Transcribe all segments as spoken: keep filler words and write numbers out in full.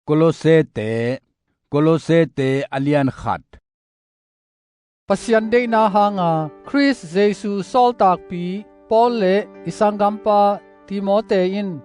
Kolossete, Kolossete a lian khat. Pasian deihna hanga Khrist Jesu sawltakpi Paul le i sanggampa Timote in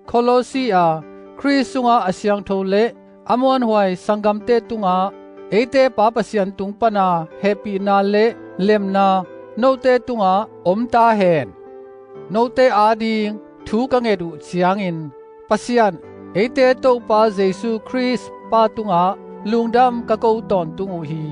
Kolossi a Khrist sunga a siangtho le a muanhuai sanggamte tungah eite Pa Pasian tung pana hehpihna le lemna note tungah om ta hen. Note ading thu ka nget uh ciangin Pasian, eite Topa Jesu Khrist Pa tungah lungdam ka ko tawntung uh hi.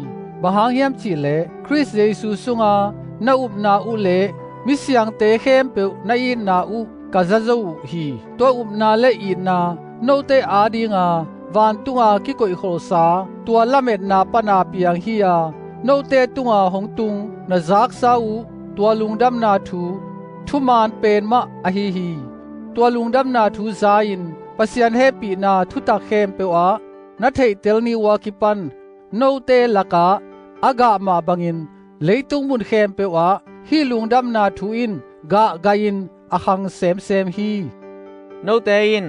Bang hang hiam cihleh Khrist Jesu sunga na upna uh le misiangte khempeuh na itna uh ka za zo uh hi. Tua upna le itna note adinga vantunga kikoihkholhsa tua lametna pana piang hi-a note tunga hong tung na zaksa uh tua lungdamna thu thuman pen mah ahi hi. Tua lungdamna thu za-in Pasian hehpihna thutak khempeuh ah na theihtel ni uh a kipan note lakah a gah mah bangin leitung mun khempeuh ah hih lungdamna thu in gahgahin a khang semsem hi. Note in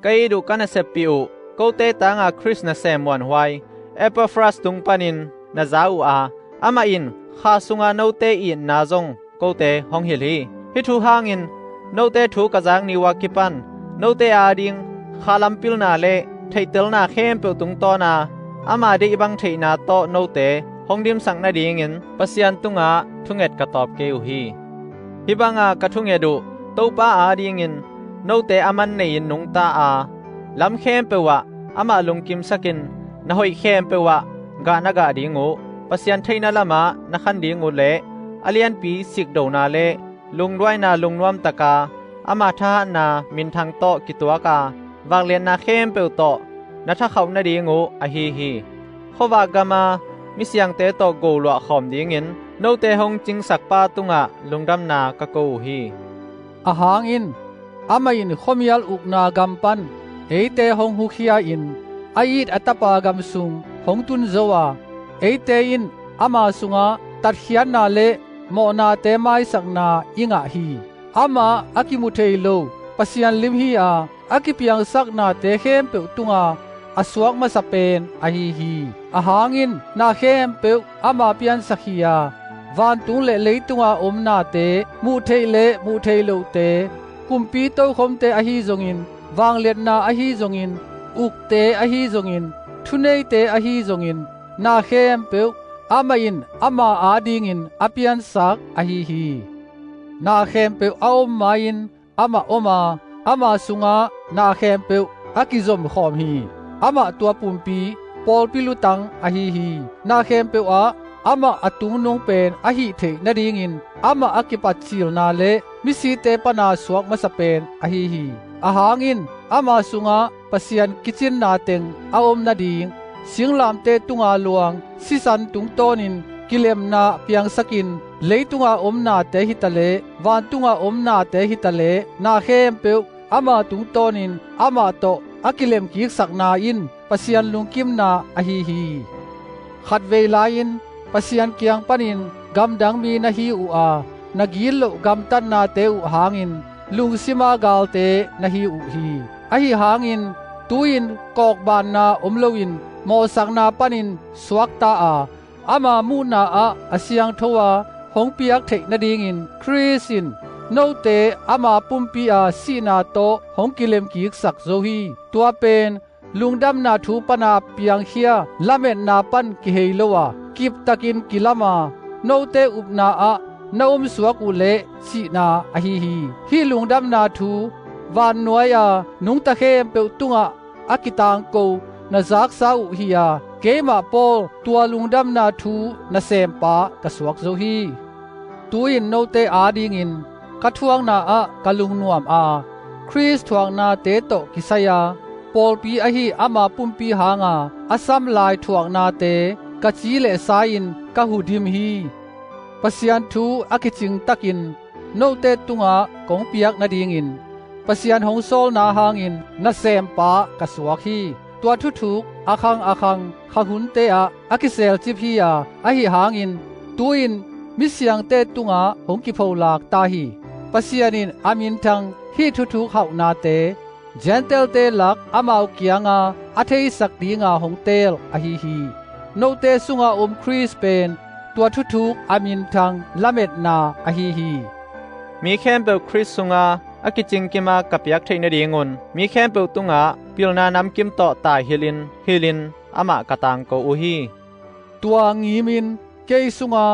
ka it uh ka naseppih uh kote tanga Khrist nasem muanhuai Epafras tung panin na za uh a, amah in kha sunga note itna zong kote hong hilh hi. Hih thu hangin note thu ka zak ni uh a kipan note ading kha lam pilna le theihtelna khempeuh tungtawna ama deih bang theihna tawh note hong dimsak nadingin Pasian tungah thunget ka tawp kei uh hi. Hih banga ka thunget uh Topa adingin note a man nei-in nungta a, lam khempeuh ah amah lungkimsakin na hoih khempeuh ah gah na gah ding uh, Pasian theihna lamah na khan ding uh le a lianpi sikdona le lungduaina lungnuamtaka ama thahatna minthang tawh kituaka vakliatna khempeuh tawh na thakhauh nading uh ahi hi. Khuavak gama misiangte tawh goluah khawm dingin note hong cingsak Pa tungah lungdamna ka ko uh hi. Ahang in amah in khuamial ukna gam pan eite hong hukhia-in a it a tapa gam sung hong tun zo a, eite in ama sungah tatkhiatna le mawhnate maisakna i ngah hi. Amah a kimu thei lo Pasian lim hi-a a kipiangsaknate khempeuh tunga a suak masa pen ahi hi. Ahang in na khempeuh ama piansak hi-a vantung le leitunga om nate, muh theih le muh theih lohte, kumpi tokhomte ahi zongin, vangliatna ahi zongin, ukte ahi zongin, thuneite ahi zongin, na khempeuh amah in ama adingin a piansak ahi hi. Na khempeuh a om ma-in amah om a, ama sungah na khempeuh a kizomkhawm hi. Amah tua pumpi pawlpi lutang ahi hi. Na khempeuh ah amah a tungnung pen a hih theih nadingin amah a kipatcilna le misite pana suak masa pen ahi hi. Ahang in ama sungah Pasian kicinna teng a om nading, singlamteh tunga luang sisan tungtawnin kilemna piangsakin, leitunga om nate hitaleh vantunga om nate hitaleh na khempeuh ama tungtawnin amah tawh a kilemkiksakna in Pasian lungkimna ahi hi. Khatvei lai-in Pasian kiang panin gamdang mi na hi uh a, na gitloh gamtatnate uh hangin lungsima galte na hi uh hi. Ahi hangin tu-in kawkbanna om loin mawhsakna panin suakta a, ama muhna ah a siangtho a hong piak theih nadingin Khrist in note ama pumpi a sihna tawh hong kilemkiksak zo hi. Tua pen lungdamna thu pana piangkhia lametna pan kihei lo a, kiptakin kilam a, note upna ah na omsuak uh leh sihna ahi hi. Hih lungdamna thu vannuai a nungta khempeuh tungah a kitangko na zaksa uh hi-a, keimah Paul tua lungdamna thu nasempa ka suak zo hi. Tu-in note adingin ka thuakna ah ka lungnuam a, Khrist thuaknate tawh kisai-a pawlpi ahi ama pumpi hanga a samlai thuaknate ka ci leh sa-in ka hudim hi. Pasian thu a kicing takin note tungah kong piak nadingin Pasian hong sawlna hangin nasempa ka suak hi. Tua thuthuk a khang a khang kha hunte ah a kiselcip hi-a, ahi hangin tu-in misiangte tungah hong kipholak ta hi. Pasian in a minthang hih thuthuk hauhnate Gentile-te lak amau kianga a theisak dinga hong teel ahi hi. Note sunga om Khrist pen tua thuthuk a minthang lametna ahi hi. Mi khempeuh Khrist sunga a kicingkima ka piak theih nadingun mi khempeuh tungah pilna namkim tawh taihilhin hilhin amah ka tangko uh hi. Tua ngimin kei sunga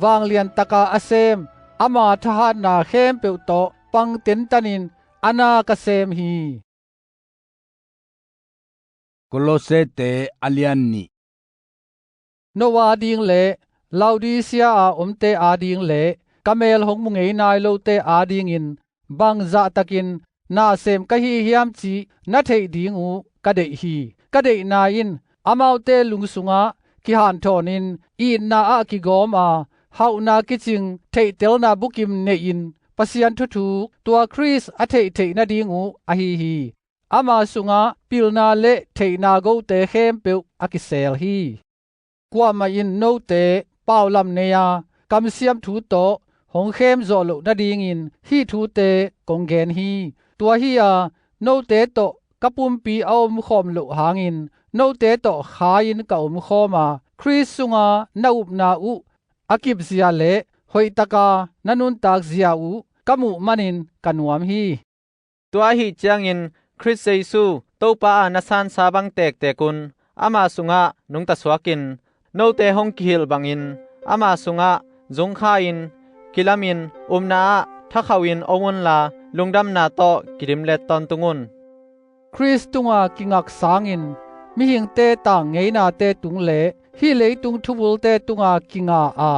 vanglian taka a sem ama thahatna khempeuh tawh pang tentanin a na ka sem hi. Kolossete a lian nih. No ading le Laodicea a omte ading le ka mel hong mu ngei nai lote adingin bang zahtakin nasem ka hi hiam cih na theih ding uh ka deih hi. Ka deihna in amaute lungsungah kihanthawnin itna ah kigawm a, hauhna kicing theihtelna bukim neihin Pasian thuthuk tua Khrist a theihtheih nading uh ahi hi. Ama sungah pilna le theihna gote khempeuh a kisel hi. Kuamah in note paulam nei-a kamsiam thu tawh hong khem zawh loh nadingin hih thute kong gen hi. Tua hi-a note tawh ka pumpi a omkhawm loh hangin note tawh kha-in ka omkhawm a, Khrist sunga na upna uh a kipzia le hoihtaka na nuntakzia uh ka muh manin ka nuam hi. Tua ahi ciangin Khrist Jesu Topa a na sansa bang tektekun ama sungah nungta suakin note hong kihilh bangin ama sungah zungkha-in kilamin upna ah thakhauhin om unla lungdamna tawh kidimlet tawntung un. Khrist tunga kingak sangin mihingte tang ngeinate tung le hih leitung thubulte tunga kinga a,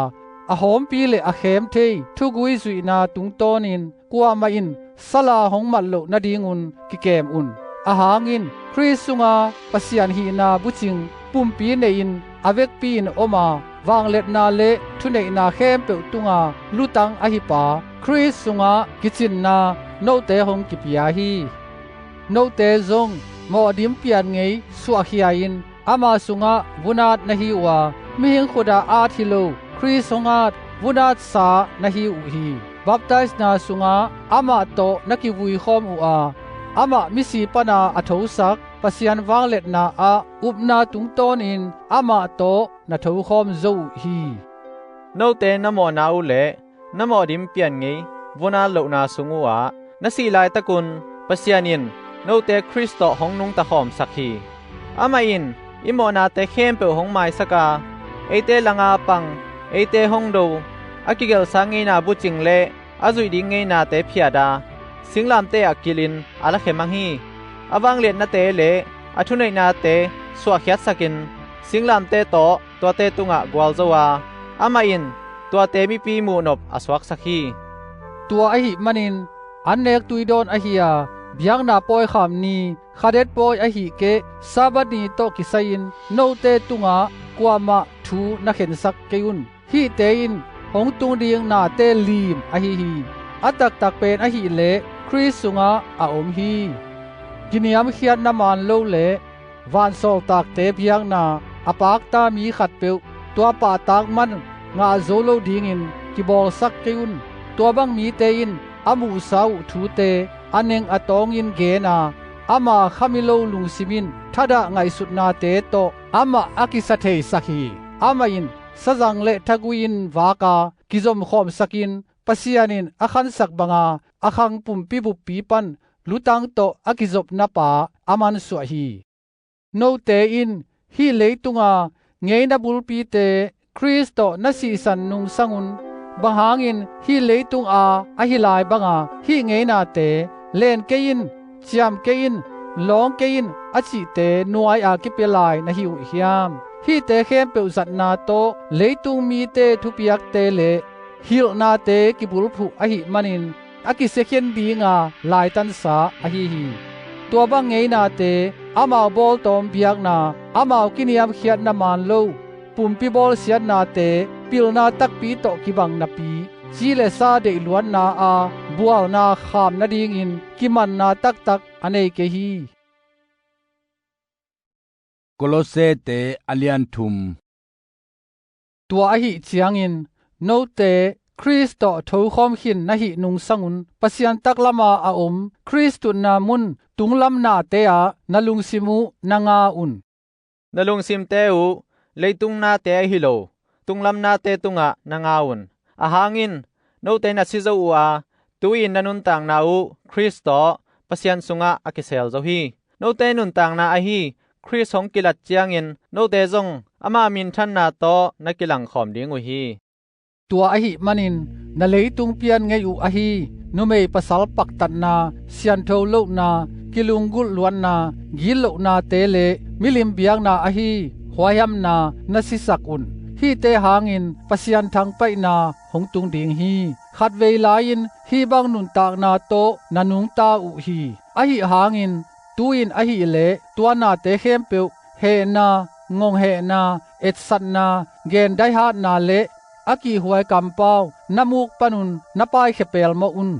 a hawmpi le a khem thei thugui zuihna tungtawnin kuamah in sala hong mat loh nadingun kikem un. Ahangin Khrist sunga Pasian hihna bucing pumpi neihin a vekpi-in om a, vangliatna le thuneihna khempeuh tunga lutang ahi pa Khrist sungah kicinna note hong kipia hi. Note zong mawhdim pian ngei suahkhia-in ama sungah vunat na hi uh a, mihing khutah at hi lo Khrist hong at vunatsa na hi uh hi. Baptaisna sungah amah tawh na kivuikhawm uh a, amah misi pana a thosak Pasian vangliatna ah upna tungtawnin amah tawh na thokhawm zo uh hi. Note na mawhna uh le na mawhdim pian ngei vunat lohna sung uhah na sih laitakun Pasian in note Khrist tawh hong nungta khawmsak hi. Amah in i mawhnate khempeuh hong maisak a, eite langa pang, eite hong do, a kigelhsa ngeina bucing le a zuih ding ngeinate phiat a, singlamteh ah kilhin a lakhia mang hi. A vangliatnate le a thuneihnate suahkhiatsakin singlamteh tawh tuate tungah gualzo a, amah in tuate mipi muhnop a suaksak hi. Tua ahih manin annek tuidawn ahi a, biakna pawikham ni, khadet pawi ahih keh Sabbath ni tawh kisai-in note tungah kuamah thu na khensak kei un. Hihte in hong tung ding nate lim ahi hi. A taktak pen ahih leh Khrist sungah a om hi. Kiniamkhiatna maan lo le vansawltakte biakna a pakta mi khatpeuh tua pahtak man ngah zo lo dingin kibawlsak kei un. Tua bang mite in a muhsa uh thute a neng a tawngin gen a, ama khamilo lungsim in thadah ngaihsutnate tawh amah a kisa theisak hi. Amah in sazang le thagui in vak a, kizomkhawmsakin Pasian in a khansak banga a khang pumpi buppi pan lutang tawh a kizopna pa a mansuah hi. Note in hih leitunga ngeina bulpite Khrist tawh na sihsan nungsangun, bang hangin hih leitunga ahi lai banga hih ngeinate len kei in, ciam kei in, lawng kei in a cihte nuai-a kipia lai na hi uh hiam? Hihte khempeuh zatna tawh leitung mite thupiakte le hilhnate kibulphuh ahih manin a kisiakhian dinga laitansa ahi hi. Tua bang ngeinate, amau bawltawm biakna, amau kiniamkhiatna maan lo, pumpi bawlsiatnate, pilna takpi tawh kibang napi, ci le sa deihluatna a bualna kham nadingin kimanna taktak a nei kei hi. Kolossete a lian thum. Tua ahih ciangin note Khrist tawh thokhawm khin na hih nungsangun Pasian taklama a om Khrist tutna mun tunglam nate ah na lungsim uh na nga un. Na lungsimte uh leitung nate ahi lo, tunglam nate tungah na nga un. Ahang in note na si zo uh a, tu-in na nuntakna uh Khrist tawh Pasian sungah a kisel zo hi. Note nuntakna ahi Khrist hong kilat ciangin note zong ama minthanna tawh na kilangkhawm ding uh hi. Tua ahih manin na leitung pian ngei uh ahi numei pasal paktatna, siantho lohna, kilunggulh luatna, gitlohnate le milim biakna ahi huaihamna na sisak un. Hihte hangin Pasian thangpaihna hong tung ding hi. Khatvei lai-in hih bang nuntakna tawh na nungta uh hi. Ahi hangin tu-in ahileh tua nate khempeuh hehna, ngonghehna, etsatna, gendaihatna le a kihhuai kampau na muk panun na paikhia pelmawh un.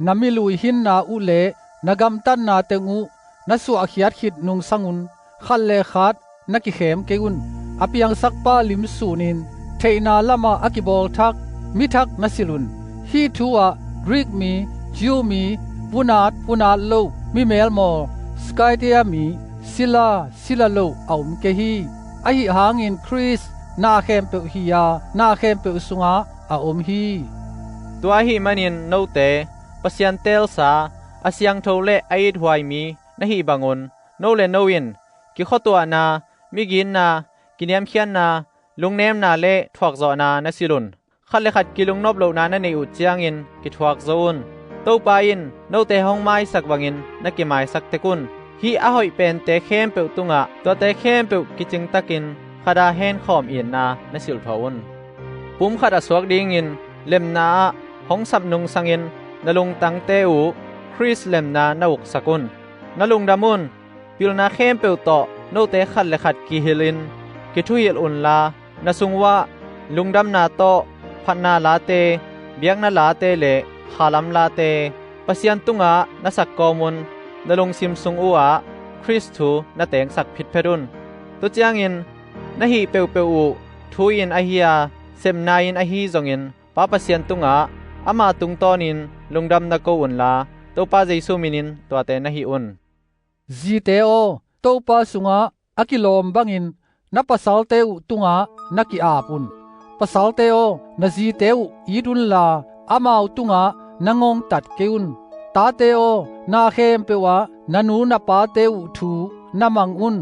Na milui hinna uh le na gamtatna teng uh na suahkhiat khit nungsangun khat le khat na kikhem kei un. A piangsakpa lim sunin theihna lamah a kibawlthak mithak na silh un. Hih thu ah Greek mi, Jew mi, vunat vunat lo, mi melmawl, Scythia mi, sila sila lo a om kei hi. Ahi hangin Khrist na khempeuh hi-a na khempeuh sungah a om hi. Tua ahih manin note Pasian teelsa, a siangtho le a ithuai mi na hih bangun no le no in kikhuatuahna, migitna, kiniamkhiatna, lungnemna le thuakzawhna na silh un. Khat le khat kilungnop lohna na neih uh ciangin kithuak zo un. Topa in note hong maisak bangin na kimaisak tek un. Hih a hoih pente khempeuh tungah tuate khempeuh kicingtakin khat a henkhawm itna na silhthuah un. Pumkhat a suak dingin lemna ah hong sap nungsangin na lungtangte uh Khrist lemna na uksak un. Na lungdam un. Pilna khempeuh tawh note khat le khat kihilhin kithuhilh unla, na sung uhah lungdamna tawh phatna late, biakna late le khalam late Pasian tungah na sak kawm un. Na lungsim sung uhah Khrist thu na tengsak phitphet un. Tua ciangin na hih peuhpeuh uh thu in ahi a, sepna in ahi zongin Pa Pasian tungah ama tungtawnin lungdam na ko unla, Topa Jesu minin tuate na hih un. Zite aw, Topa sungah a kilawm bangin na pasalte uh tungah na ki-ap un. Pasalte aw, na zite uh it unla, amau tungah na ngongtat kei un. Tate aw, na khempeuh ah na nu na pate uh thu na mang un.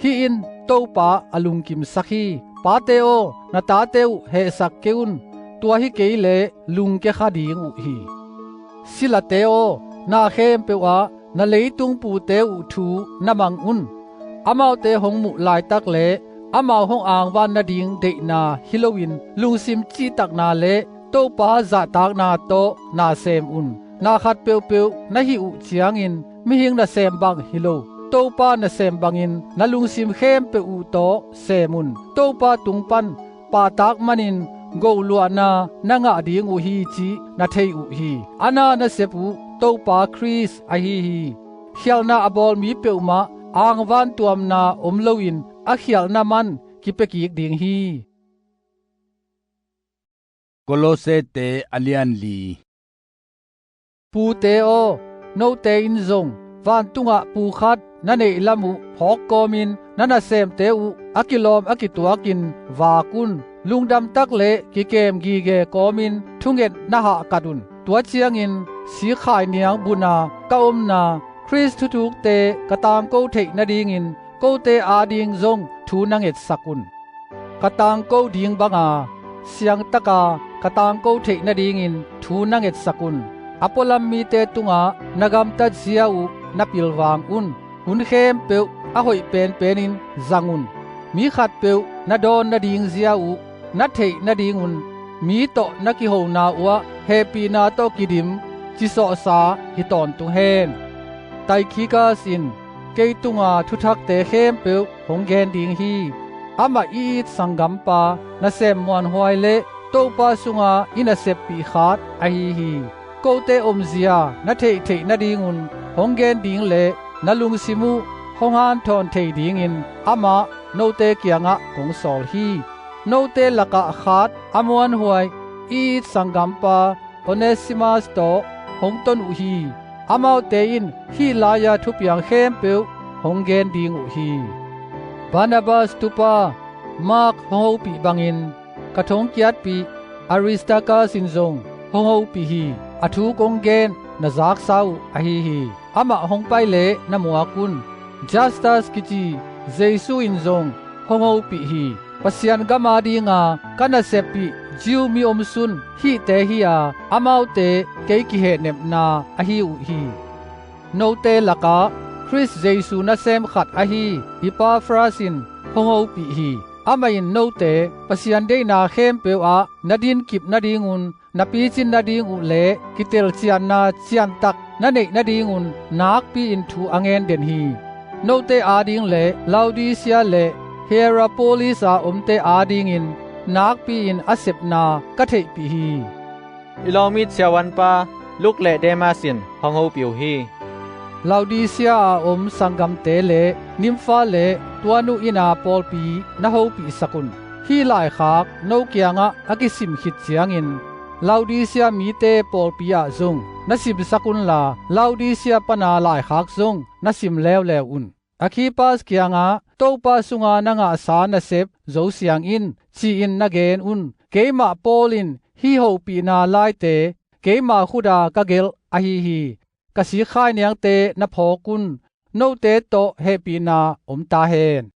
Hih in Topa a lungkimsak hi. Pate aw, na tate uh hehsak kei un. Tua hi kei leh lungkia kha ding uh hi. Silate aw, na khempeuh ah na leitung pute uh thu na mang un. Amaute hong muh laitak le amau hong angvan nading deihna hi loin lungsim cihtakna le Topa zahtakna tawh na sem un. Na khat peuhpeuh na hih uh ciangin mihing nasem bang hi lo, Topa nasem bangin na lungsim khempeuh uh tawh sem un. Topa tung pan pahtak manin goluahna na ngah ding uh hi cih na thei uh hi. A na na sep uh Topa Khrist ahi hi. Khialhna a bawl mi peuhmah angvan tuamna om loin a khialhna man kipia kik ding hi. Kolossete a lian li. Pute aw, note in zong vantungah pu khat na neih lam uh phawk kawmin na nasemte uh a kilawm a kituakin vak un. Lungdam tak le kikem gige kawmin thunget na hahkat un. Tua ciangin sikkhai niang buna ka omna Khrist thuthukte ka tangko theih nadingin kote ading zong thu na ngetsak un. Ka tangko ding banga siangtaka ka tangko theih nadingin thu na ngetsak un. A pualam mite tungah na gamtat zia uh na pilvang un. Hun khempeuh a hoih penpenin zang un. Mi khatpeuh na dawn nading zia uh na theih nadingun mi tawh na kihona uhah hehpihna tawh kidim cisawhsa hi tawntung hen. Tychicus in kei tunga thuthakte khempeuh hong gen ding hi. Amah i it sanggampa, nasem muanhuai le Topa sunga i naseppih khat ahi hi. Kote omzia na theihtheih nadingun hong gen ding le na lungsim uh hong hanthawn thei dingin amah note kiangah kong sawl hi. Note lakah khat a muanhuai i it sanggampa Onesimas tawh hong ton uh hi. Amaute in hih lai-a thupiang khempeuh hong gen ding uh hi. Barnabas tupa Mark hong hopih bangin ka thongkiatpih Aristarkas in zong hong hopih hi. A thu kong gen na zaksa uh ahi hi. Amah hong pai leh na muak un. Justus kici Jesu in zong hong hopih hi. Pasian gam adinga ka naseppih Jew mi omsun hihte hi-a, amaute kei kihehnepna ahi uh hi. Note lakah Khrist Jesu nasem khat ahi Epafras in hong hopih hi. Amah in note Pasian deihna khempeuh ah na dinkip nadingun, na picin nading uh le kitelcianna ciantak na neih nadingun nakpi-in thu a ngen den hi. Note ading le Laodicea le Hierapolis a omte adingin nakpi-in a sepna ka theihpih hi. I lawmit siavuanpa Luke le Demas in hong hopih uh hi. Laodicea a om sanggamte le Nimfa le tua nu inn a pawlpi na hopihsak un. Hih laikhak no kiangah a kisim khit ciangin Laodicea mite pawlpi ah zong na simsak unla, Laodicea pana laikhak zong na sim leuleu un. Arkhippas kiangah Topa sunga na ngahsa nasep zo siang in, ci-in na gen un. Keimah Paul in hih hopihna laite keima khuta ka gelh ahi hi. Ka sikkhai niangte na phawk un. Note tawh hehpihna om ta hen.